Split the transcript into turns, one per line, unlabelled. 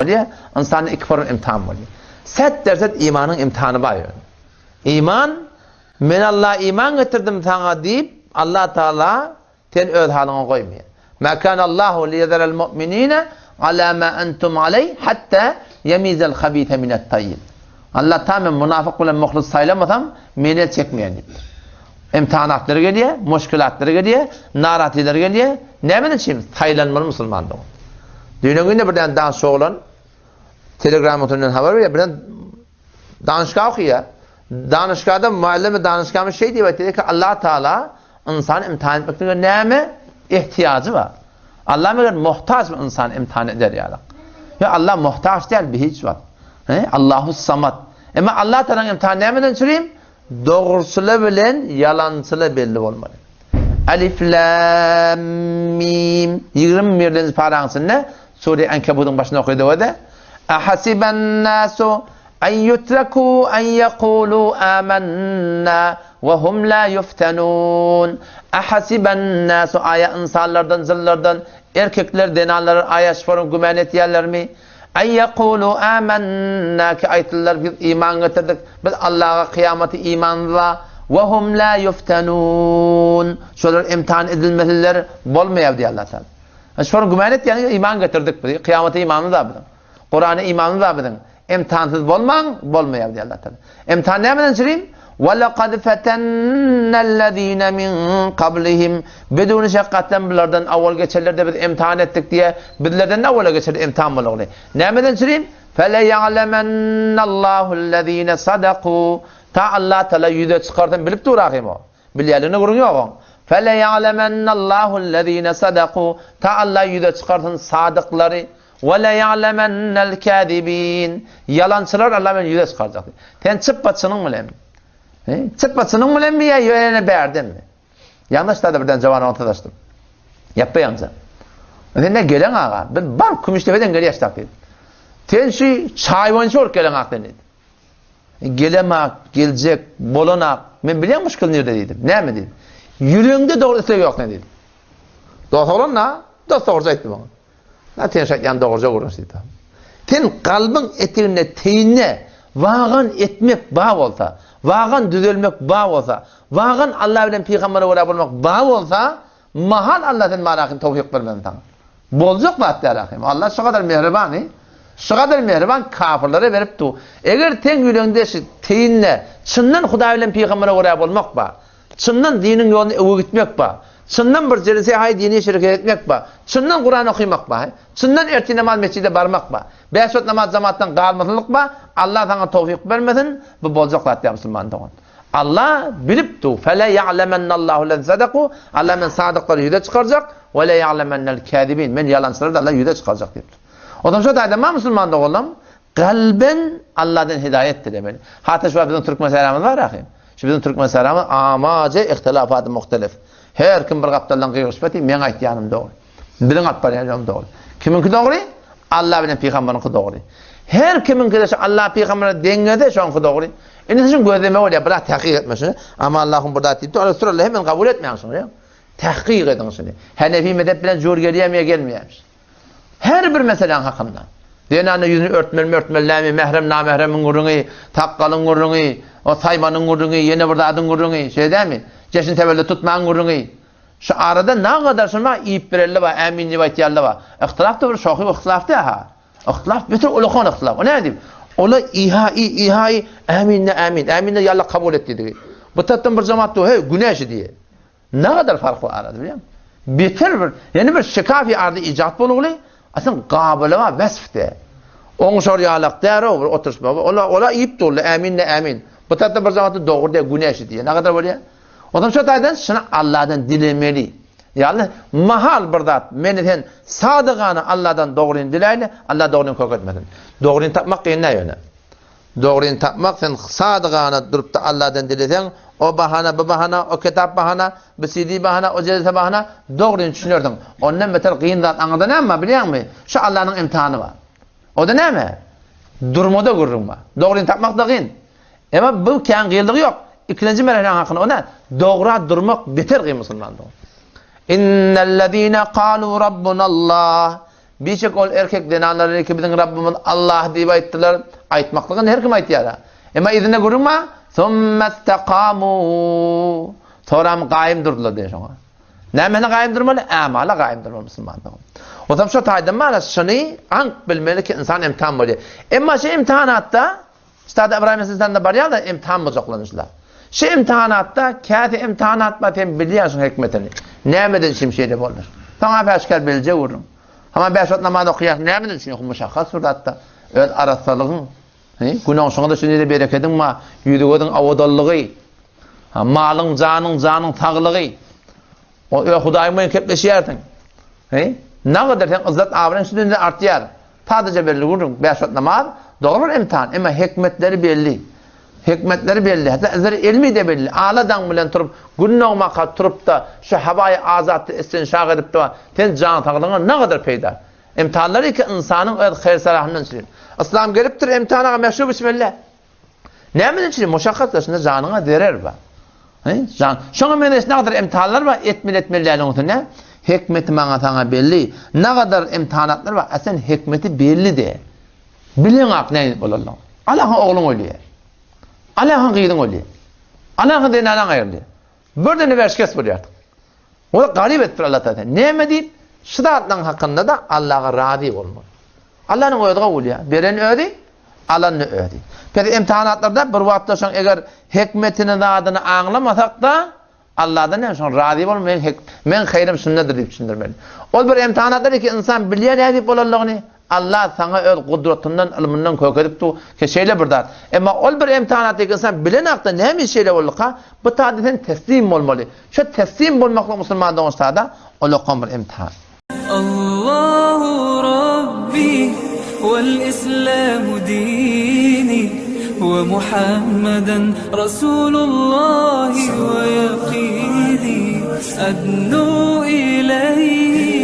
bolýar, ynsanda iki forma imtihan bolýar. Set-derset imanyň imtihany bar ýöne. Iman, Men Alla iman getirdim saňa diýip, Allah Tagala seni öz halyňa goýmaýar. Mâ kânallâhu liýezerel mu'minîne alâ mâ entum aleyh hattâ yemîzel habîse minet-tayyib. Allah Tagala men munafyk bilen muhlys saýlamasam, meni el çekmeýän diýipdir. Imtihanatlar gelýär, muşkilatlar gelýär, narahatlylar gelýär. Nämeden üçin? Saýlanmaly musulman dogan. Düýn günde bir däne danış oglan Telegram üstünden habar berýär. Birden Danyşga okaýar. Danyşgada muallimi danyşgamy şeý diýip aýtdy ki, Allah Taala ynsany imtihan etmeklige näme ihtiýajy bar? Allah meger muhtaçmy ynsany imtihan eder ýaly? Ýok, Allah muhtaç däl bir hiç wagt. He? Allahus Samad. Emma Allah Taalanyň imtihany nämeden çürim? Dogruçyla bilen ýalançyla belli bolmaly. Alif lam mim 21-nji paraň içinde Sure Ankebutyň başynda okaýdy-da. Ahasiban nasu an yutraku an yaqulu amanna we hum la yuftanun. Ahasiban nasu aýa ynsanlardan, jynlardan, erkekler, zenanlar aýa şufaryň gümän etýärlermi? An yaqulu amanna ki aýtdylar biz iman getirdik, biz Allaha kyýamata imanymyz bar. We hum la yuftanun. Şolar imtihan edilmesiler bolmaýar diýýär Allah Taala. Şufaryň gümän etýäniňiz iman getirdik biz, kyýamata imanymyz bar biziň. Kurana imanymyz bar biziň. Imtihansyz bolmaň, bolmaýar diýýär Allah Taala. Imtihan nämeden çürim? Ve lekad fetennellezine min kablihim. Biduni şekkatdan bulardan awal geçenlerde biz imtihan etdik diýe, bizlerden awala geçen imtihan bolagly. Nämeden çürim? Fele ya'lemennallahu sadaku. Ta Allah Taala ýüze çykarsyn bilip dur ahym o. Bilýänligine gürrüň ýok oň. Feleýa'lemennallahu ellezine sadaku, ta Allah ýüze çykarsyn sadyklary, weleýa'lemennel käzibin, ýalançylary Allah men ýüze çykarjak. Sen çypba çynyň bilenmi? He? Çypba çynyň bilenmi ýa ýöne bärdenmi? Ýalňyş da birden jawan oglan sataşdym. Ýapba ýaňja. Sen ne gelen aga? Biz bar Kümüşdepeden gelýäs tak diýdi. Sen şu çaý boýunça bolup gelen ak sen diýdi. Gelemak, geljek, bolanak. Men bilýän muşkil nirde diýdim. Näme diýdim. Ýüregiňde dogry isleg ýok sen diýdim. Dost oglan na? Dost dogruja aýtdy maňa. Na sen şaýtýan dogruja gürrüň diýdi. Sen kalbyň eteginde teýinde wagan etmek ba bolsa, wagan düzelmek ba bolsa, wagan Allah bilen pygambere görä bolmak ba bolsa, Mahal Allah sen marakin towfyk bermezin saňa. Boljak zat däl ahym. Allah şu gadar mähriban, şu gadar mähriban kafirlere berip du. Eger seň ýüregiňde şu teýinde çyndan Hudaý bilen pygambere görä bolmak bar. Çyndan diniň ýolunda öňe gitmek bar. Çyndan bir jelise haý dini şereket etmek bar. Çyndan Kuran okymak bar. Çyndan ertir namaz mesjide barmak bar. Bäş wagt namaz jamatdan galmasynlyk bar. Allah saňa towfyk bermesin. Bu boljak zat däl musulman dogan. Allah bilip dur. Fele ya'lemennallahu lezine sadaku. Allah men sadyklary ýüze çykarjak. Ve le ya'lemennel kâzibin. Men ýalançylary da Allah ýüze çykarjak diýipdir. O zaman şu taýda ma musulman doganlarym kalben Allahdan hidaýet dilemeli. Hatda şu biziň türkmen saramyz bar ahim. Şu biziň türkmen saramyz amaje ihtilafat muhtelif. Her kim bir gapdaldan gygyryşyp atyr, meň aýtýanym dogry. Biziň alyp barýan ýolumyz dogry. Kimiňki dogry? Allah bilen pygamberiňki dogry. Her kimiňki-de şu Allah pygambere deňlese şoňky dogry. Indi şuny gözleme bolýar, biraz tahkyk etme şuny. Amma Allahym bir zat diýipdir, ony suraly hemen kabul etmäň şuny. Tahkyk ediň şuny. Hanefi mezhep bilen jur gelýärmi ýa gelmeýärmi? Her bir meseläň hakynda. Zenana ýüzüni örtmelimi, örtmeli dälmi, mährem, namähremiň gürrüňi, sakgalyň gürrüňi, o saýmanyň gürrüňi, ýene bir zadyň gürrüňi, şeýle dälmi? Jeşn tebelde tutmagyň gürrüňi. Şu arada nagadar şuna iýip bereli bar, ämin diýip aýtýanlar bar. Yhtylaf da bir şohy yhtylaf däl ha. Yhtylaf beter ulakan yhtylaf. O näme diýip? Ola iha i iha i ämin de ämin. Ämin de ýalla kabul et diýdigi. Bu tarapdan bir jemaat diýip, hey günä şu diýe. Nagadar fark bar arada bilýäňmi? Beter bir, ýene bir şikafi arada ijat bolugly, aslynda gabyly bar wesfde. Oňşar ýalak däl o bir oturyşma. Ola ola iýip durly ämin de ämin. Bu tarapdan bir jemaat dogry diýe günä şu diýe. Nagadar bolýar? Onsoň şo taýdan şuny Allahdan dilemeli. Ýagny mahal bir zat meni sen sadygana Allahdan dogryny diläýli, Allah dogryny kök etmesin. Dogryny tapmak kyn däl ýöne. Dogryny tapmak sen sadygana durupda Allahdan dileseň, o bahana, bu bahana, o kitap bahana, bu CD bahana, o jelse bahana, dogryny düşünersiň. Ondan beter kyn zat aňyrda näme bar bilýäňmi? Şu Allahnyň imtihany bar. O-da näme? Durmada gürrüň bar. Dogryny tapmak da kyn. Emma bu kän gyldygy ýok. Ikilenji merheläň hakyny o nä? Dogra durmak beter gyn musulman dogan. Innellezine kalu rabbunallah. Bişek ol erkek zenanlar ki biziň Rabbymyz Allah diýip aýtdylar. Aýtmaklygyny her kim aýtýar. Emma yzynda gürrüň bar. Summestakamu. Soram gaýym durdular diýýär şoňa. Nämesine gaýym durmaly? Ämala gaýym durmaly musulman dogan. Otam şo taýdan bar, şuny anyk bilmeli ki ynsan imtihan bolýar. Emma şu imtihanatda Üstad Ybraýym Aleyhisselamda barýar-da imtihan bojaklanyşlar. Şu imtihanatda käsi imtihanat bar sen bilýän şuň hikmetini. Nämeden üçin şeýle boldy? Saňa päşgär biljek gürrüň. Hama bäş wagt namaz okaýarsyň nämeden üçin? Muşakgat bir zatda. Öz arassalygyň, günäň şoňa-da şu nire berekediň bar, ýüzi-gözüň awadanlygy, malyň, janyň, janyň saglygy. O öz Hudaýyň bilen kepleşýärsiň. He? Nagadyr seň yzzat abraýyň şu dünýede artýar. Sadaja belli gürrüň, bäş wagt namaz, dogry bir imtihan, emma hikmetleri belli. Hikmetleri belli, hatda yzlary ilmi-de belli. Ala daň bilen turup, gün dogmaka turup-da, şu hawaýy azatda istinşak edip-de, sen jan saglygyňa nagadyr peýda. Imtihanlar iki ynsanyň öz haýyr-salahyndan çykyp. Yslam gelipdir, imtihana meşrub içmeli. Näme üçin? Muşakgatda şunda janyňa zerer bar. He? Jan. Şoňa meňzeş nagadar imtihanlar bar, etmeli etmeli däl üstünde. Hikmeti maňa saňa belli. Nagadar imtihanatlar bar, a sen hikmeti belli de. Bileňak näme bolanlygyny. Alaha ogluň ölýär. Alaha gyzyň ölýär. Alaha zenanaň aýrylýar. Birden berşikes bolýar. Ol garyp etdir Allah Taala. Näme diýip? Şu zatlaryň hakynda-da Allaha razy bolmaly. Allanyň özi gowulýar. Beren özi, alan-da özi. Pes imtihanatlarda bir wagtda şoň eger hikmetini zadyny aňlamasak-da, Alladan näme şoň razy bol, men hik, men haýrym şundadyr diýip düşündirmeli. Ol bir imtihanatlar ki ynsan bilýär nädip bolanlygyny, Allah saňa öz gudratyndan, ylmyndan kökedip dur ki şeýle bir zat. Emma ol bir imtihanatda ki ynsan bilenakda näme şeýle bolduka, bu taýda sen teslim bolmaly. Şu teslim bolmaklyk musulman dogançlarda ol okan bir imtihan.
Allahu Rabbi vel İslamu dini ve Muhammeden Rasulullahi ve yakini adnu ileyhi.